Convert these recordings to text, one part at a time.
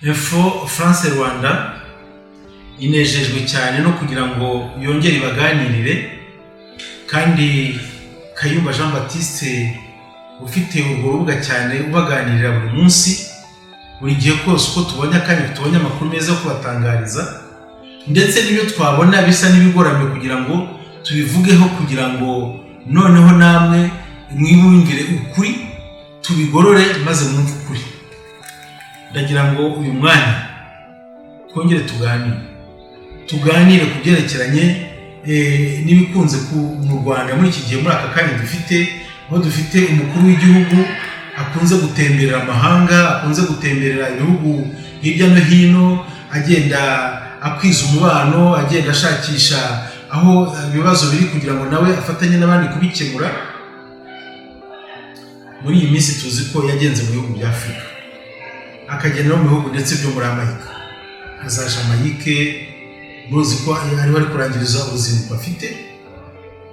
Info France Rwanda inejejwe cyane no kugira ngo yongere ibaganirire, kandi Kayumba Jean Baptiste ufite urwo rubuga cyane ubaganirira buri munsi, buri gihe kose uko tubonye akanya, tubonye amakuru meza yo kubatangariza, ndetse n'ibyo twabona bisa n'ibigoramye kugira ngo tubivugeho, kugira ngo noneho namwe mwibumvire ukuri, tubigorore maze mwumve ukuri. Ndagira ngo uyu mwanya twongere tuganire ku byerekeranye n'ibikunze mu Rwanda muri iki gihe, muri aka kanya dufite, aho dufite umukuru w'igihugu akunze gutemberera amahanga, akunze gutemberera ibihugu hirya no hino, agenda akwiza umubano, agenda ashakisha aho ibibazo biri kugira ngo nawe afatanye n'abandi kubikemura. Muri iyi minsi tuzi ko yagenze mu bihugu bya Afurika, akagenda no mu bihugu ndetse byo muri Amerika nka za Jamaique. Muzi ko ariho ari kurangiriza uruzinduko afite,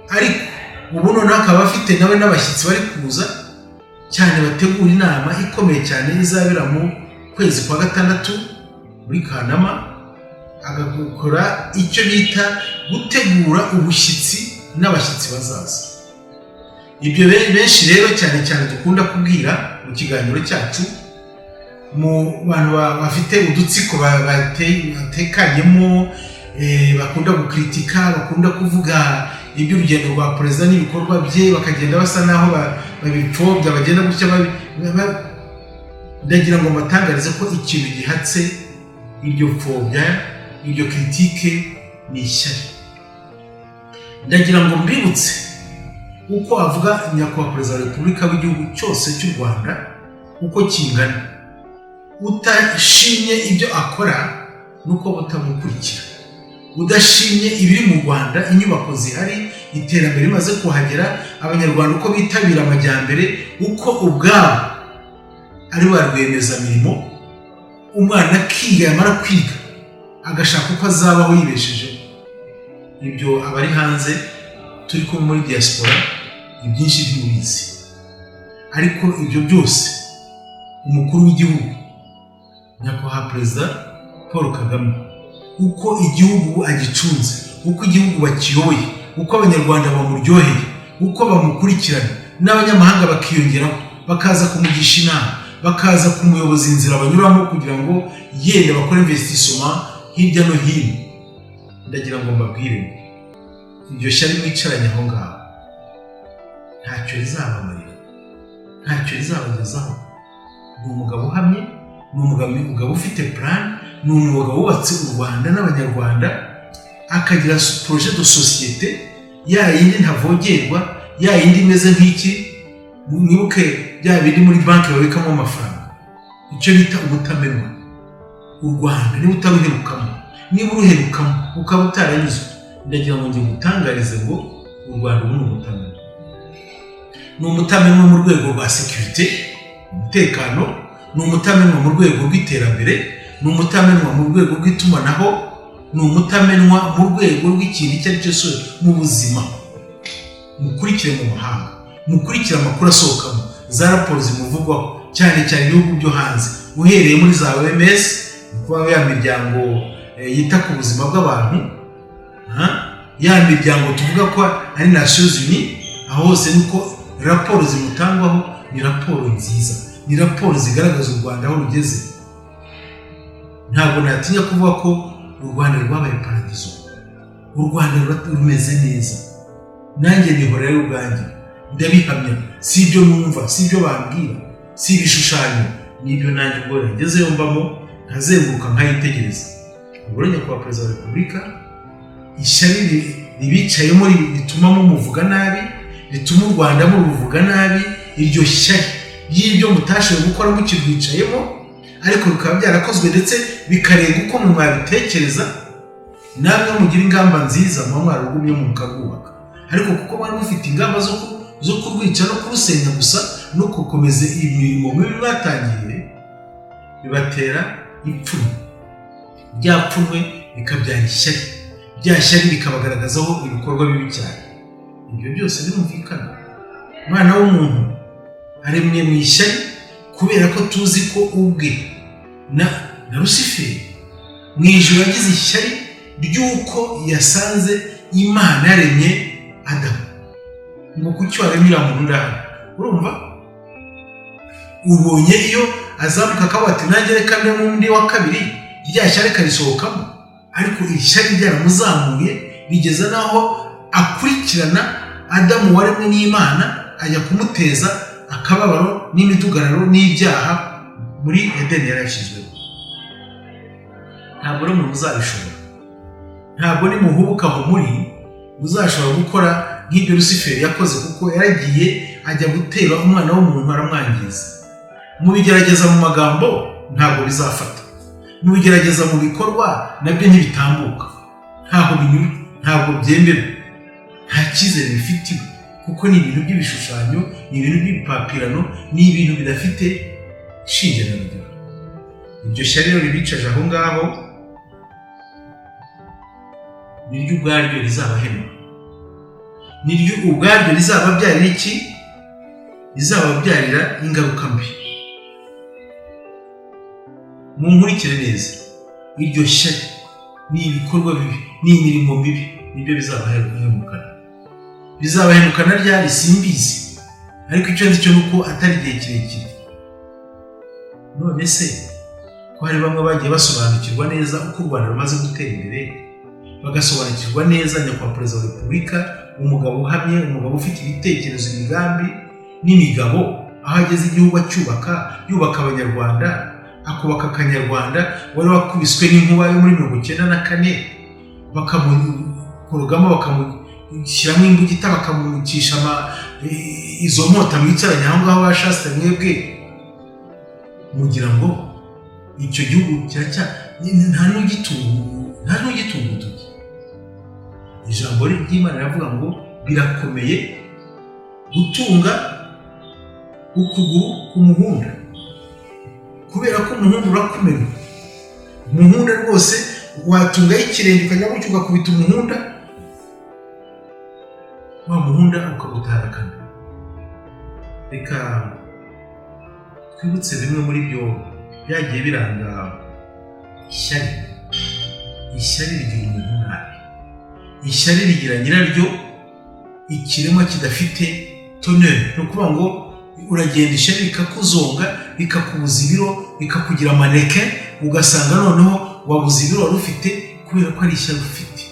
ariko ubu noneho akaba afite nawe n'abashyitsi bari kuza cyane, bategura inama ikomeye cyane izabera mu kwezi kwa gatandatu muri Kanama, agakora icyo bita gutegura ubushyitsi n'abashyitsi bazaza. Ibyo benshi rero cyane cyane dukunda kubwira mu kiganiro cyacu, mu bantu bafite udutsiko batekanyemo, bakunda gukritika, bakunda kuvuga iby'urugendo rwa perezida n'ibikorwa bye, bakagenda basa naho babipfobya, bagenda gutya. Ndagira ngo mbatangarize ko ikintu gihatse iryo pfobya, iryo critique, ni ishyari. Ndagira ngo mbibutse uko avuga nyakubahwa Perezida wa Repubulika w'igihugu cyose cy'u Rwanda uko kingana. Utashimye ibyo akora nuko utamukurikira, udashimye ibiri mu Rwanda, inyubako zihari, iterambere rimaze kuhagera, Abanyarwanda uko bitabira amajyambere, uko ubwabo ari ba rwiyemezamirimo, umwana akiga, yamara kwiga agashaka uko azabaho yibeshejeho. Ibyo abari hanze turi kumwe muri diaspora ibyinshi ntimubizi, ariko ibyo byose umukuru w'igihugu nyakubahwa Perezida Paul Kagame, uko igihugu agicunze, uko igihugu bakiyoboye, uko Abanyarwanda bamuryoheye, uko bamukurikirana, n'abanyamahanga bakiyongeraho, bakaza kumugisha inama, bakaza kumuyoboza inzira banyuramo kugira ngo yenda bakore investissement hirya no hino. Ndagira ngo mbabwire ngo iryo shyari mwicaranye aho ngaho ntacyo rizabamarira, ntacyo rizabagezaho. Ni umugabo uhamye, ni umugabo ufite plan, ni umugabo wubatse u Rwanda n'Abanyarwanda, akagira projet de société ya yindi ntavogerwa, ya yindi imeze nk'iki. Mwibuke bya bindi muri banki babikamo amafaranga, icyo bita ubutamenwa. U Rwanda niba utaruherukamo, niba uruherukamo ukaba utaranyuzwe, ndagira ngo njye ngutangarize ngo u Rwanda ubu ni umutamenwa. Ni umutamenwa mu rwego rwa sécurité, umutekano, ni umutamenwa mu rwego rw'iterambere, ni umutamenwa mu rwego rw'itumanaho, ni umutamenwa mu rwego rw'ikintu icyo ari cyo cyose mu buzima. Mukurikire mu mahanga, mukurikire amakuru asohokamo, za raporo zimuvugwaho, cyane cyane ibihugu byo hanze, uhereye muri za OMS, ni ukuvuga ya miryango yita ku buzima bw'abantu, ya miryango tuvuga ko ari Nations Unies. Aho hose niko raporo zimutangwaho, ni raporo nziza, ni raporo zigaragaza u Rwanda aho rugeze. Ntabwo natinya kuvuga ko u Rwanda rwabaye paradizo. U Rwanda rumeze neza. Nanjye nihora rero ubwanjye ndabihamya, si ibyo numva, si ibyo bambwira, si ibishushanyo, n'ibyo nanjye ubwo nagezeyo mbamo, nkazenguruka, nkayitegereza. Ubwo rero nyakubahwa Perezida wa Repubulika, ishyari ribicayemo rituma mumuvuga nabi, rituma u Rwanda muruvuga nabi, iryo shyari ry'ibyo mutashoboye gukora mukirwicayemo, ariko bikaba byarakozwe ndetse bikarenga uko mwe mwabitekereza, namwe mugira ingamba nziza muba mwararugumye mukarwubaka, ariko kuko mwari mufite ingamba zo kurwica no kurusenya gusa no gukomeza imirimo mibi mwatangiye, bibatera ipfunwe. Rya pfunwe bikabyara ishyari, rya shyari bikabagaragazaho ibikorwa bibi cyane. Ibyo byose birumvikana. Umwana w'umuntu aremwe mu ishyari, kubera ko tuzi ko ubwe na na Rusiferi. Mu ijuru yagize ishyari ry'uko yasanze Imana yaremye Adamu, ngo kuki waremye uriya muntu ndahari? Urumva, ubonye iyo azamuka akavuga ati: "Nanjye reka mbe n'undi wa kabiri", rya shyari rikarisohokamo. Ariko iri shyari ryaramuzamuye rigeza n'aho akurikirana Adamu waremwe n'Imana, ajya kumuteza akababaro n'imidugararo n'ibyaha muri Edeni yari yashyizwemo. Ntabwo rero umuntu uzabishobora, ntabwo nimuhubuka aho muri muzashobora gukora nk'ibyo Rusiferi yakoze, kuko yaragiye ajya gutera umwana w'umuntu, aramwangiza. Mubigerageza mu magambo, ntabwo bizafata. Mubigerageza mu bikorwa, nabyo ntibitambuka, ntaho binyura, ntabwo byemewe, nta cyizere bifitiwe, kuko ni ibintu by'ibishushanyo, ni ibintu by'ibipapirano, ni ibintu bidafite shinge na rugero. Iryo shyari rero ribicaje aho ngaho niryo ubwaryo rizabahemura, niryo ubwaryo rizababyarira iki? Rizababyarira ingaruka mbi. Munkurikire neza, iryo shyari ni ibikorwa bibi, ni imirimo mibi, nibyo bizabahemukana. Bizabahemukana ryari? Simbizi, ariko icyo nzi cyo ni uko atari igihe kirekire. None se ko hari bamwe bagiye basobanukirwa neza uko u Rwanda rumaze gutera imbere, bagasobanukirwa neza nyakubahwa Perezida wa Repubulika, umugabo uhamye, umugabo ufite ibitekerezo, imigambi n'imigabo, aho ageze igihugu acyubaka, yubaka Abanyarwanda, akubaka Akanyarwanda wari wakubiswe n'inkuba yo muri 94, bakamukorogamo, bakamushyiramo imbugita, bakamukisha izo nkota mwicaranye aho ngaho ba shasita mwebwe, mugira ngo icyo gihugu kiracya nta n'ugitunga urutoki? Ijambo ry'Imana riravuga ngo birakomeye gutunga ukuguru ku muhunda, kubera ko umuhunda urakumena. Umuhunda rwose watungaho ikirenge, ukajya gutyo ugakubita umuhunda, wa muhunda ukagutarakana. Reka twibutse bimwe muri byo byagiye biranga ishyari. Ishyari rigira umuntu nabi, ishyari rigira nyiraryo ikiremwa kidafite toneri. Ni ukuvuga ngo uragenda, ishyari rikakuzonga, rikakubuza ibiro, rikakugira maneke, ugasanga noneho wabuze ibiro wari ufite kubera ko ari ishyari ufite.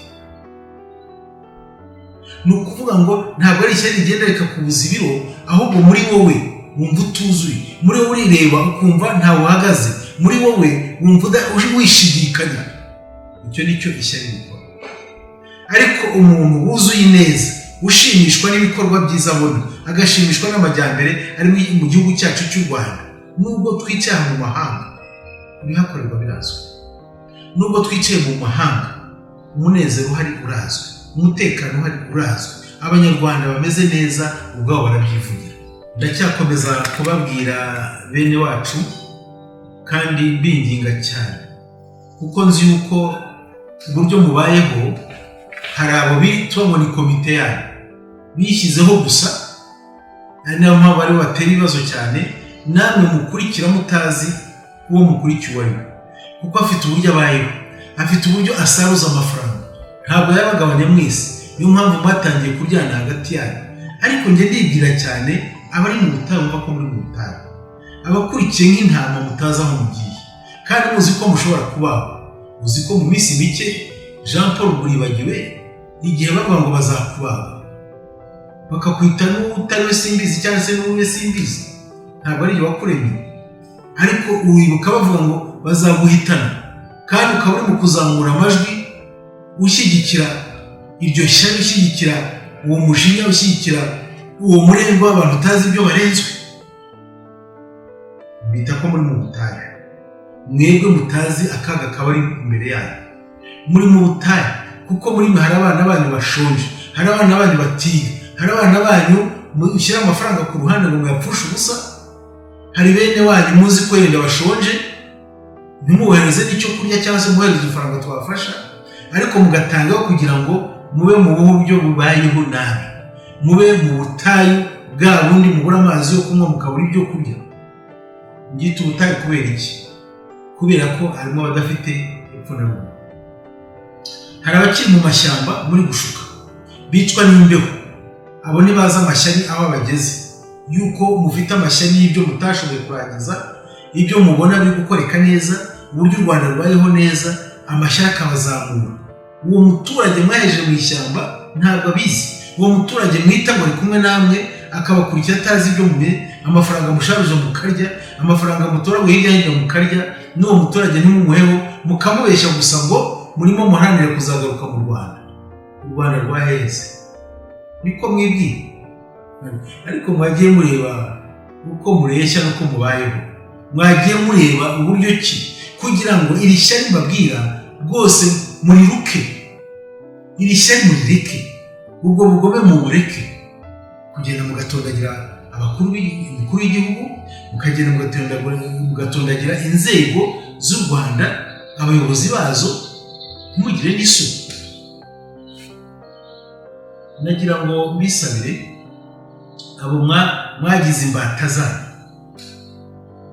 Ni ukuvuga ngo ntabwo ari ishyari rigenda rikakubuza ibiro, ahubwo muri wowe wumva utuzuye, muri wowe urireba ukumva ntawe uhagaze, muri wowe wumva wishidikanya. Icyo ni cyo ishyari rikora. Ariko umuntu wuzuye ineza, ushimishwa n'ibikorwa byiza abona, agashimishwa n'amajyambere ari mu gihugu cyacu cy'u Rwanda, nubwo twicaye mu mahanga ibihakorerwa birazwi, nubwo twicaye mu mahanga umunezero uhari urazwi, umutekano uhari urazwi, Abanyarwanda bameze neza ubwabo barabyivugira. Ndacyakomeza kubabwira bene wacu kandi mbinginga cyane, kuko nzi yuko uburyo mubayeho hari abo bitwa ngo ni komite yanyu bishyizeho gusa, ari nayo mpamvu aribo batera ibibazo cyane. Namwe mukurikira mutazi uwo mukurikiye uwo ari we, kuko afite uburyo abayeho, afite uburyo asaruza amafaranga, ntabwo yabagabanya mwese. Niyo mpamvu mwatangiye kuryana hagati yanyu. Ariko njye ndibwira cyane abari mu butayu, bumva ko muri mu butayu, abakurikiye nk'intama mutazi aho mugiye kandi muzi ko mushobora kubaho. Uzi ko mu minsi mike, Jean Paul Buribagiwe, igihe bavuga ngo bazakubaga, bakakwita n'utari we simbizi cyangwa se n'uwe simbizi, ntabwo ari igihe wakuremye, ariko uribuka bavuga ngo bazaguhitana, kandi ukaba uri mu kuzamura amajwi ushyigikira iryo shyari, ushyigikira uwo mujinya, ushyigikira uwo murengwe w'abantu utazi ibyo barenzwe. Bita ko muri mu butayu, mwebwe mutazi akaga kaba ari imbere yanyu. Muri mu butayu kuko muri mwe hari abana banyu bashonje, hari abana banyu batiga, hari abana banyu mushyira amafaranga ku ruhande ngo muyapfushe ubusa, hari bene wanyu muzi ko yenda bashonje, ntimubohereze n'icyo kurya cyangwa se mubohereze udufaranga twabafasha, ariko mugatangaho kugira ngo mube mu buryo bubayeho nabi, mube mu butayu bwa bundi mubura amazi yo kunywa, mukabura ibyo kurya. Ngita ubutayu kubera iki? Kubera ko harimo abadafite epfo na ruguru. Hari abakiri mu mashyamba muri gushuka, bicwa n'imbeho. Abo ntibazi amashyari aho abageze, yuko mufite amashyari y'ibyo mutashoboye kurangiza, ibyo mubona biri gukoreka neza, uburyo u Rwanda rubayeho neza, amashyari akabazamura. Uwo muturage mwaheje mu ishyamba ntabwo abizi. Uwo muturage mwita ngo ari kumwe namwe, akabakurikira atazi ibyo mume, amafaranga musharuje mukarya, amafaranga mutoragura hirya no hino mukarya, n'uwo muturage ntimumuheho, mukamubeshya gusa ngo murimo muharanire kuzagaruka mu Rwanda. U Rwanda rwaheze niko mwibwira, ariko mwagiye mureba uko mureshya n'uko mubayeho, mwagiye mureba uburyo ki kugira ngo iri shyari mbabwira rwose muriruke, iri shyari murireke, ubwo bugome mubureke. Kugenda mugatondagira abakuru umukuru w'igihugu, mukagenda mugatondagira inzego z'u Rwanda, abayobozi bazo, ntimugire n'isoni. Nagira ngo mbisabire abo mwagize imbata zanyu,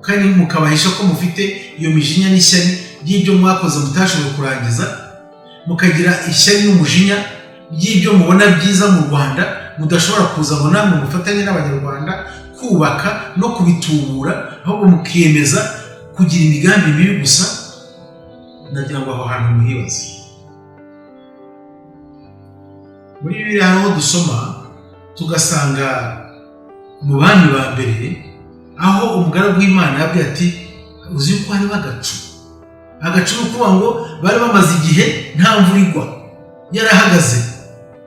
kandi mukabahisha ko mufite iyo mijinya n'ishyari ry'ibyo mwakoze mutashoboye kurangiza, mukagira ishyari n'umujinya ry'ibyo mubona byiza mu Rwanda mudashobora kuza ngo namwe mufatanye n'Abanyarwanda kubaka no kubitubura, ahubwo mukiyemeza kugira imigambi mibi gusa. Nagira ngo aho hantu muhibaze. Muri Bibiliya aho dusoma tugasanga mu Bami ba Mbere, aho umugaragu w'Imana yabwiye ati: "Uzi yuko hariho agacu?" Agacu ni ukuvuga ngo bari bamaze igihe nta mvura igwa, yarahagaze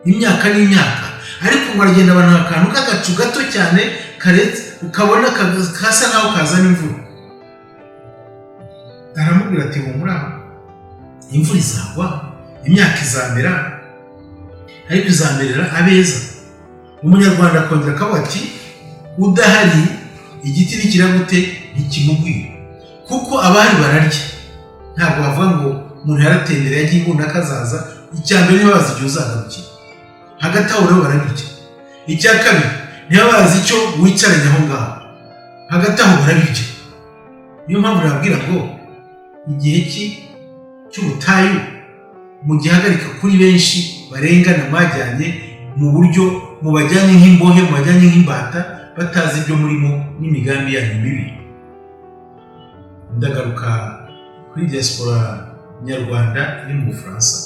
imyaka n'imyaka, ariko ngo aragenda abona akantu k'agacu gato cyane karetse, ukabona kasa nkaho kazana imvura. Aramubwira ati: "Humura, imvura izagwa, imyaka izamera, ariko izamerera abeza." Umunyarwanda akongera akavuga ati: "Udahari igiti nikira gute? Ntikimugwira." Kuko abahari bararya. Ntabwo bavuga ngo umuntu yaratembereye, yagiye ibunda, akazaza. Icya mbere, niba bazi igihe uzagarukira. Hagati aho rero barabirya. Icya kabiri, niba bazi icyo wicaranye aho ngaho, hagati aho barabirya. Niyo mpamvu nababwira ngo igihe cy'ubutayu mugihagarika kuri benshi barengana mwajyanye mu buryo mubajyanye nk'imbohe, mubajyanye nk'imbata, batazi ibyo murimo n'imigambi yanyu mibi. Ndagaruka kuri diaspora nyarwanda iri mu Bufaransa.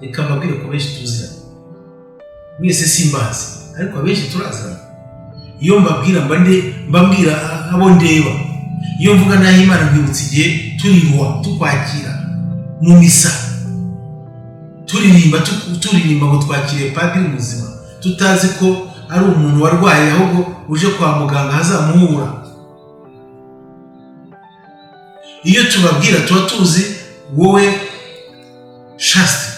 Reka mbabwire ko benshi tuziranye. Mwese simbazi, ariko abenshi turaziranye. Iyo mbabwira mbabwira abo ndeba. Iyo mvuga naho Imana nkwibutsa igihe turirwa tukwakira mu misa, turirimba, turirimba ngo twakiriye padiri muzima, tutazi ko ari umuntu warwaye, ahubwo uje kwa muganga hazamuhura. Iyo tubabwira tuba tuzi wowe Shasite,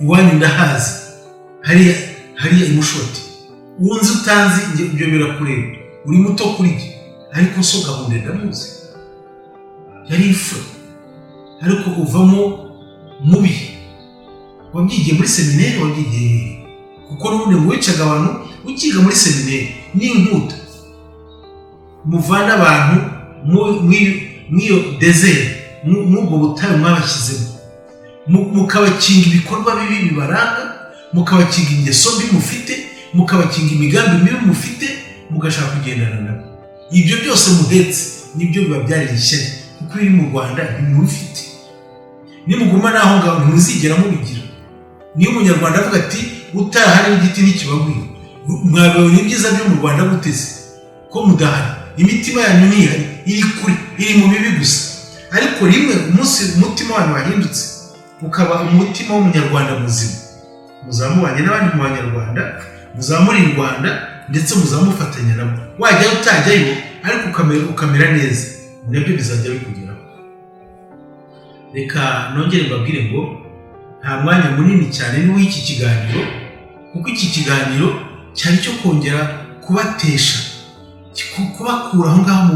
iwanyu ndahazi, hariya hariya imushoti. Wunze utanzi, ibyo birakureba, uri muto kuri jye, ariko so gahunda ndamuzi, yari imfura, ariko uvamo mubi. Wabyigiye muri seminari? Wabyigiye hehe? Kuko n'ubundi ngo wicaga abantu ukiga muri seminari n'inkuta. Muvane abantu mw'iyo désert, mw'ubwo butayu mwabashyizemo, mukabakinga ibikorwa bibi bibaranga, mukabakinga ingeso mbi mufite, mukabakinga imigambi mibi mufite, mugashaka kugendana nabo. Ibyo byose muhetse nibyo bibabyarira ishyari, kuko ibiri mu Rwanda ntimubifite. Nimuguma n'aho ngaho ntimuzigera mubigira. Niyo Umunyarwanda avuga ati: "Utahari igiti ntikibagwira." Mwabibona ibyiza byo mu Rwanda guteze ko mudahari? Imitima yanyu ntihari, iri kure, iri mu bibi gusa. Ariko rimwe umunsi umutima wanyu wahindutse ukaba umutima w'Umunyarwanda muzima, muzamubanye n'abandi mu Banyarwanda, muzamure i Rwanda, ndetse muzamufatanya nabo. Wajyayo utajyayo, ariko ukamera neza, nabyo bizajya bikugeraho. Reka nongere mbabwire ngo nta mwanya munini cyane ni w'iki kiganiro, kuko iki kiganiro cyari cyo kongera kubatesha, kubakura aho ngaho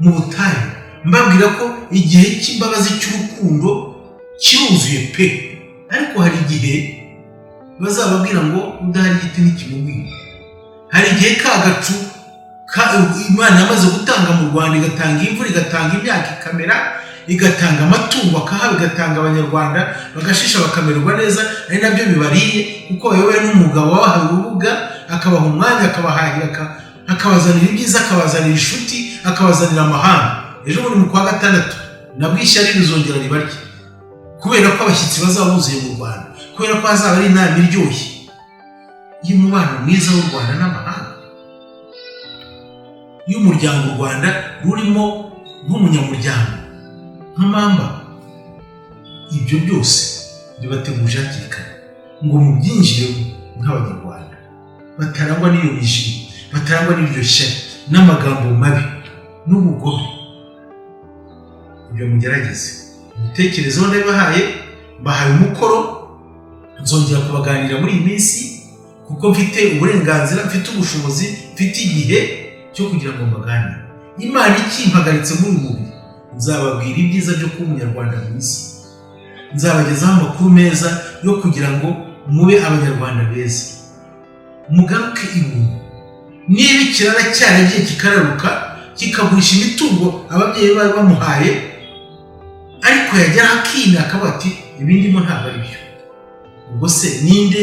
mu butayu, mbabwira ko igihe cy'imbabazi, cy'urukundo kiruzuye pe. Ariko hari igihe bazababwira ngo udahari igiti ntikimugwira. Hari igihe ka gacu Imana yamaze gutanga mu Rwanda, igatanga imvura, igatanga imyaka ikamera, igatanga amatungo akahaba, igatanga Abanyarwanda bagashisha bakamererwa neza, ari nabyo bibariye, kuko bayobowe n'umugabo wabahaye urubuga, akabaha umwanya, akabahahira, akabazanira ibyiza, akabazanira inshuti, akabazanira amahanga. Ejo bundi mu kwa gatandatu nabwo ishyari rizongera ribarye, kubera ko abashyitsi bazaba buzuye mu Rwanda, kubera ko hazaba ari inama iryoshye y'umubano mwiza w'u Rwanda n'amahanga, y'umuryango u Rwanda rurimo nk'umunyamuryango, nka member. Ibyo byose bibateguje hakiri kare ngo mubyinjiremo nk'Abanyarwanda batarangwa n'iyo mijinya, batarangwa n'iryo shyari n'amagambo mabi n'ubugome. Ibyo mugerageze ibitekerezo ndabibahaye, mbahaye umukoro. Nzongera kubaganira muri iyi minsi, kuko mfite uburenganzira, mfite ubushobozi, mfite igihe cyo kugira ngo mbaganire. Imana ikimpagaritse muri uyu mubiri, nzababwira ibyiza byo kuba Umunyarwanda mwiza, nzabagezaho amakuru meza yo kugira ngo mube Abanyarwanda beza, mugaruke ibuntu. Niba ikirara cyaragiye kikararuka, kikagurisha imitungo ababyeyi bari bamuhaye, ariko yagera akina akavuga ati: "Ibindimo ntabwo ari byo," ubwo se ninde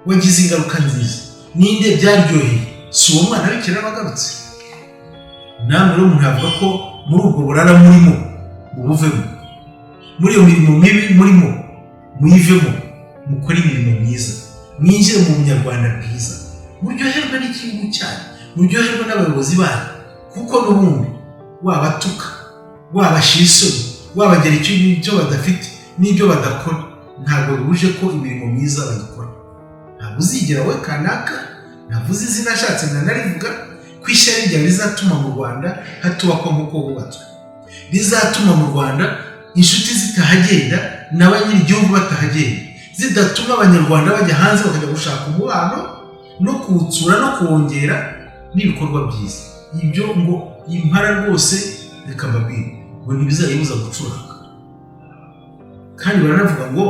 wagize ingaruka nziza? Ninde byaryoheye? Si uwo mwana w'ikirara wagarutse? Namwe rero umuntu yavuga ko muri ubwo burara murimo mubuvemo, muri iyo mirimo mibi murimo muyivemo, mukore imirimo myiza, mwinjire mu bunyarwanda bwiza, muryoherwe n'igihugu cyanyu, muryoherwe n'abayobozi banyu, kuko n'ubundi wabatuka, wabashira isoni, wabagera icyo badafite n'ibyo badakora, ntabwo bibuje ko imirimo myiza bayikora. Ntabwo uzigera we kanaka navuze izina, ashatse ntanarivuga, ko ishyari ryawe rizatuma mu Rwanda hatubakwa nk'uko hubatswe, rizatuma mu Rwanda inshuti zitahagenda na ba nyir'igihugu batahagenda, zidatuma Abanyarwanda bajya hanze bakajya gushaka umubano no kuwutsura no kuwongera n'ibikorwa byiza. Ibyo ngo impara rwose, reka mbabwire ngo ntibizayibuza gucuranga. Kandi baranavuga ngo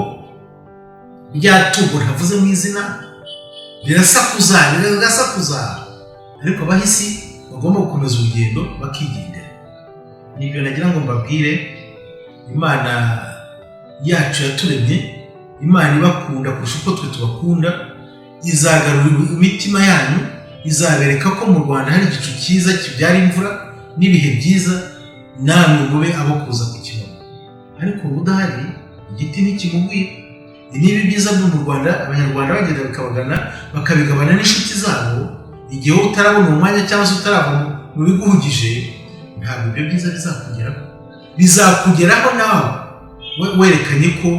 rya tungo ntavuze mu izina rirasakuza, rirasakuza, ariko abahisi bagomba gukomeza urugendo bakigendera. Nibyo nagira ngo mbabwire. Imana yacu yaturemye, Imana ibakunda kurusha uko twe tubakunda, izagarura imitima yanyu, izabereka ko mu Rwanda hari igicu cyiza kibyara imvura n'ibihe byiza, namwe mube abo kuza kukibona. Ariko ubu udahari igiti ntikimugwira. Niba ibyiza byo mu Rwanda Abanyarwanda bagenda bikabagana, bakabigabana n'inshuti zabo, igihe wowe utarabona umwanya cyangwa se utarava mu biguhugije, ntabwo ibyo byiza bizakugeraho. Bizakugeraho nawe werekanye ko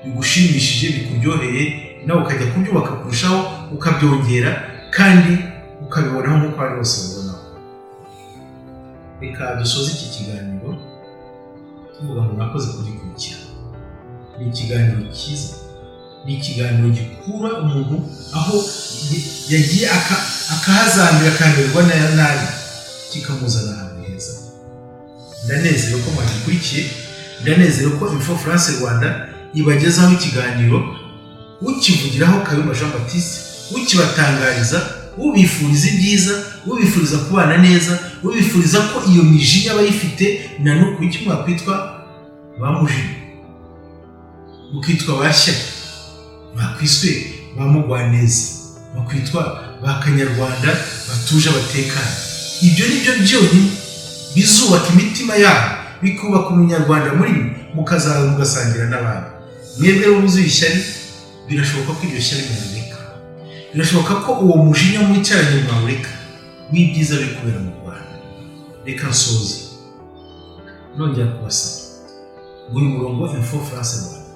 bigushimishije, bikuryoheye, nawe ukajya kubyubaka kurushaho, ukabyongera kandi ukabibonaho nk'uko abandi bose babibonaho. Reka dusoze iki kiganiro tuvuga ngo mwakoze kugikurikira. Ni ikiganiro cyiza, ni ikiganiro gikura umuntu aho yagiye akahazambira, akamererwa nabi, kikamuzana ahantu heza. Ndanezerewe ko mwagikurikiye, ndanezerewe ko Info France Rwanda ibagezaho ikiganiro, ukivugiraho Kayumba Jean Baptiste, ukibatangariza, ubifuriza ibyiza, ubifuriza kubana neza, ubifuriza ko iyo mijinya bayifite na nuko icyo mwakwitwa ba mujinya, mukitwa ba shyaka, mwakwiswe ba mugwaneza, bakwitwa ba kanyarwanda batuje, batekanye. Ibyo ni byo byonyine bizubaka imitima yabo, bikubaka Umunyarwanda muri mwe, mukazaza mugasangira n'abandi. Mwebwe rero wuzuye ishyari, birashoboka ko iryo shyari mwarireka, birashoboka ko uwo mujinya mwicaranye mwawureka n'ibyiza biri kubera mu Rwanda. Reka nsoze nongera kubasaba ngo uyu murongo Info France Rwanda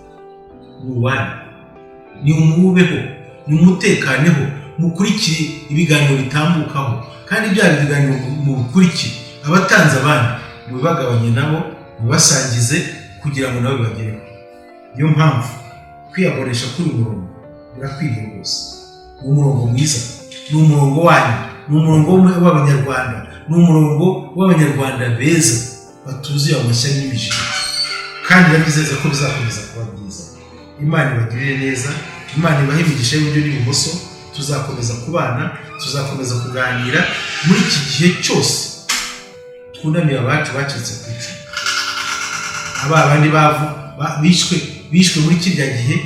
ni uwanyu, ni umuwubeho, ni umutekaneho, mukurikire ibiganiro bitambukaho, kandi bya biganiro mubikurikire, abatanze abandi mubibagabanye nabo, mubasangize kugira ngo nabo bibagereho. Niyo mpamvu kwiyabonesha kuri uyu murongo birakwiriye rwose. Ni umurongo mwiza, ni umurongo wanyu, ni umurongo w'Abanyarwanda, ni umurongo w'Abanyarwanda beza batuzuye amashyari n'imijinya, kandi ndabizeza ko bizakomeza kuba byiza. Imana ibagirire neza, Imana ibahe imigisha y'iburyo n'ibumoso. Tuzakomeza kubana. Tuzakomeza kuganira muri iki gihe cyose, twunamire abacu bacitse ku icumu, aba bandi bishwe muri kirya gihe,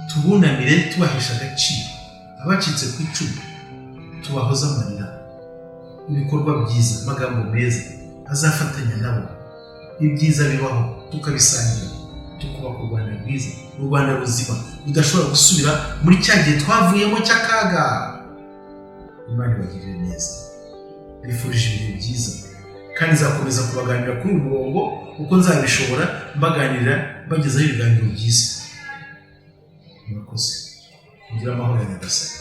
tubunamire tubahesha agaciro. Abacitse ku icumu tubahoze amarira, ibikorwa byiza, amagambo meza azafatanya nabo, ibyiza bibaho tukabisangira, tukubaka u Rwanda rwiza, u Rwanda ruzima rudashobora gusubira muri cya gihe twavuyemo cy'akaga. Imana ibagirire neza, bifurije ibihe byiza, kandi nzakomeza kubaganira kuri uyu murongo uko nzabishobora, mbaganirira, mbagezaho ibiganiro byiza. Murakoze, mugire amahoro ya Nyagasani.